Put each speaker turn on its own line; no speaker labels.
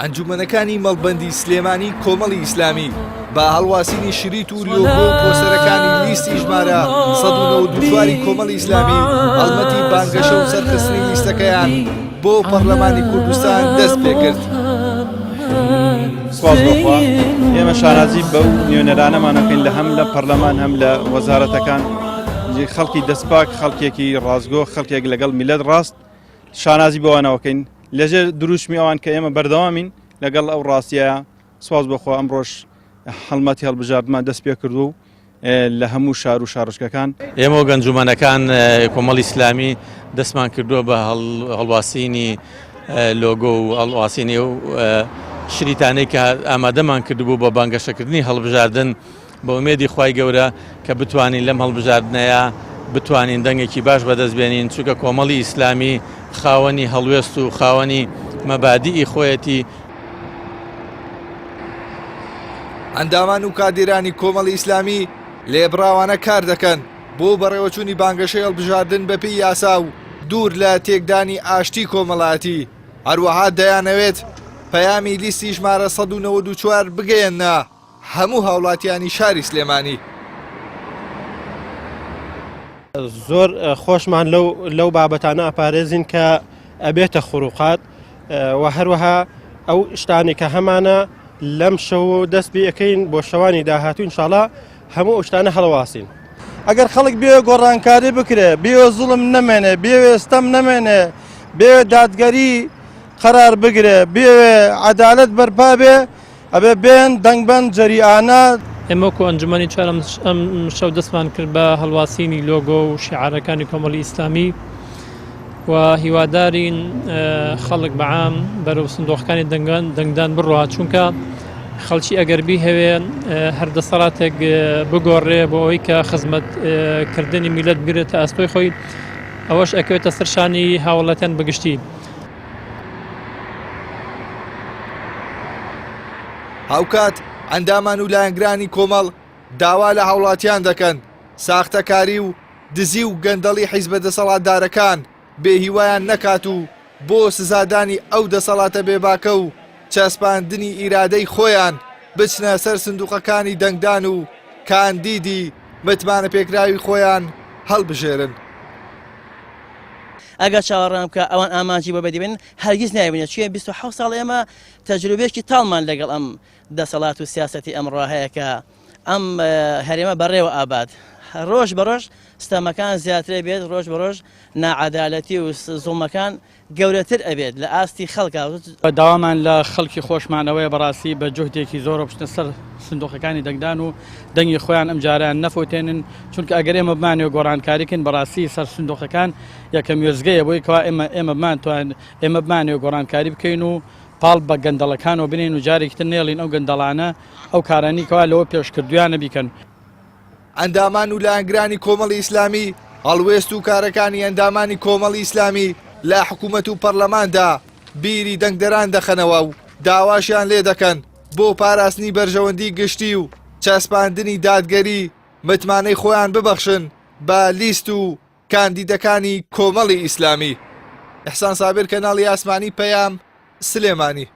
ئەنجومەنەکانی مەڵبەندی سلێمانی کۆمەڵی ئیسلامی بە هەڵواسینی شریت و لۆگۆ و پۆستەرەکانی لیستی ژمارە 194 ی کۆمەڵی ئیسلامی هەڵمەتی بانگەشە و سەرخستنی لیستەکەیان بۆ پەرلەمانی کوردستان دەست پێکرد.
سپاس بۆخوا ئێمە شانازی بەو نوێنەرانەمانەکەین لە هەم لە پەرلەمان هەم لە وەزارەتەکان خەڵکی دەستپاک خەڵکێکی ڕاستگۆ خەڵکێک لەگەڵ میلەت ڕاست شانازی بەوانەوەکەین لەژێر دروشمی ئەوان کە ئێمە بەردەوامین لەگەڵ ئەو ڕاستیە سواز بەخوا ئەمڕۆش هەڵمەتی هەڵبژاردمان دەست پێ کردو و لە هەموو شار و شارۆچکەکان.
ئێمە وەک ئەنجومەنەکان کۆمەڵی ئیسلامی دەستمان کردووە بە هەڵواسینی لۆگۆ و هەڵواسینی ئەو شریتانەی کە ئامادەمان کردبوو بە بانگەشەکردنی هەڵبژاردن بە ئومێدی خوای گەورە کە بتوانین لەم هەڵبژاردنەیا بتوانین دەنگێکی باش بەدەست بێنین چونکە کۆمەڵی ئیسلامی خاوەنی هەڵوێست و خاوەنی مەبادیئی خۆیەتی.
ئەندامان و کادیرانی کۆمەڵی ئیسلامی لێبڕاوانە کار دەکەن بۆ بەڕێوەچوونی بانگەشەی هەڵبژاردن بەپێی یاسا و دوور لە تێکدانی ئاشتی کۆمەڵایەتی، هەروەها دەیانەوێت پەیامی لیستی ژمارە 194 بگەیەننە هەموو هاوڵاتیانی شاری سلێمانی.
زۆر خۆشمان لەو لەو بابەتانە ئەپارێزین کە ئەبێتە خروقات و هەروەها ئەو شتانی کە هەمانە لەم شەو دەست پێ ئەەکەین بۆ شەوانی داهاتوو ئینشاڵا هەموو ئەو شتانە هەڵواسین.
ئەگەر خەڵک بێ گۆڕانکاری بکرێ بێ زوڵم نەمێنێ بێ ستەم نەمێنێ بێ دادگەری قەرار بگرێ بێ عەدالەت بەرپا بێ ئەبێ بێن دەنگ بەن جەریئانە.
ئێمە وەکو ئەنجومەنی چوار ئەم شەو دەستمان کرد بە هەڵواسینی لۆگۆ و شیعارەکانی کۆمەڵی ئیسلامی و هیوادارین خەڵک بەعام بەرەو سندۆقەکانی دەنگدان بڕوا چونکە خەڵکی ئەگەر بیهەوێ هەر دەسەڵاتێک بگۆڕێ بۆ ئەوەی کە خزمەت کردنی میلەت بگرێتە ئەستۆی خۆی ئەوەش ئەکەوێتە سەر شانی هاوڵاتیان بەگشتی.
هاوکات ئەندامان و لایەنگرانی کۆمەڵ داوا لە هاوڵاتیان دەکەن ساختەکاری و دزی و گەندەڵی حیزبە دەسەڵاتدارەکان بێهیوایان نەکات و بۆ سزادانی ئەو دەسەڵاتە بێباکە و چەسپاندنی ئیرادەی خۆیان بچنە سەر سندوقەکانی دەنگدان و کاندیدی متمانەپێکراوی خۆیان هەڵبژێرن.
ئەگەر چاوەڕوان بکا ئەوان ئامانجی بۆ بەدی بێنن هەرگیز نایبینێت چونکە 27 ساڵ ئێمە تەجروبەیەکی تاڵمان لەگەڵ ئەم دەسەڵات و سیاسەتی ئەمڕۆ هەیە کە ئەم هەرێمە بەڕێوە ئابات ڕۆژ بە ڕۆژ ستەمەکان زیاترە بێت ڕۆژ بە ڕۆژ ناعەدالەتی و زوڵمەکان گەورەتر ئەبێت لە ئاستی خەڵکا.
داوامان لە خەڵکی خۆشمان ئەوەیە بەڕاستی بە جوهدێکی زۆرەوە بچنە سەر سندوقەکانی دەنگدان و دەنگی خۆیان ئەمجارەیان نەفەوتێنن، چونکە ئەگەر ئێمە بمانەوێت گۆڕانکاری کەین بەڕاستی سەر سندوقەکان یەکەم وێستگەیە بۆی کەوا ئێمە ئێمە بمانتوان ئێمە بمانەوێت گۆڕانکاری بکەین و پاڵ بە گەندەڵەکانەوە بنێین و جارێکی تر نەیەڵین ئەو گەندەڵانە ئەو کارانەی کەوا لەوە پێش کردوویانە بیکەن.
ئەندامان و لایەنگرانی کۆمەڵی ئیسلامی هەڵوێست و کارەکانی ئەندامانی کۆمەڵی ئیسلامی لە حکوومەت و پەرلەماندا بیری دەنگدەران دەخەنەوە و داواشیان لێ دەکەن بۆ پاراستنی بەرژەوەندی گشتی و چەسپاندنی دادگەری متمانەی خۆیان ببەخشن بە لیست و کاندیدەکانی کۆمەڵی ئیسلامی. ئیحسان سابیر کەناڵی ئاسمانی پەیام، سلێمانی.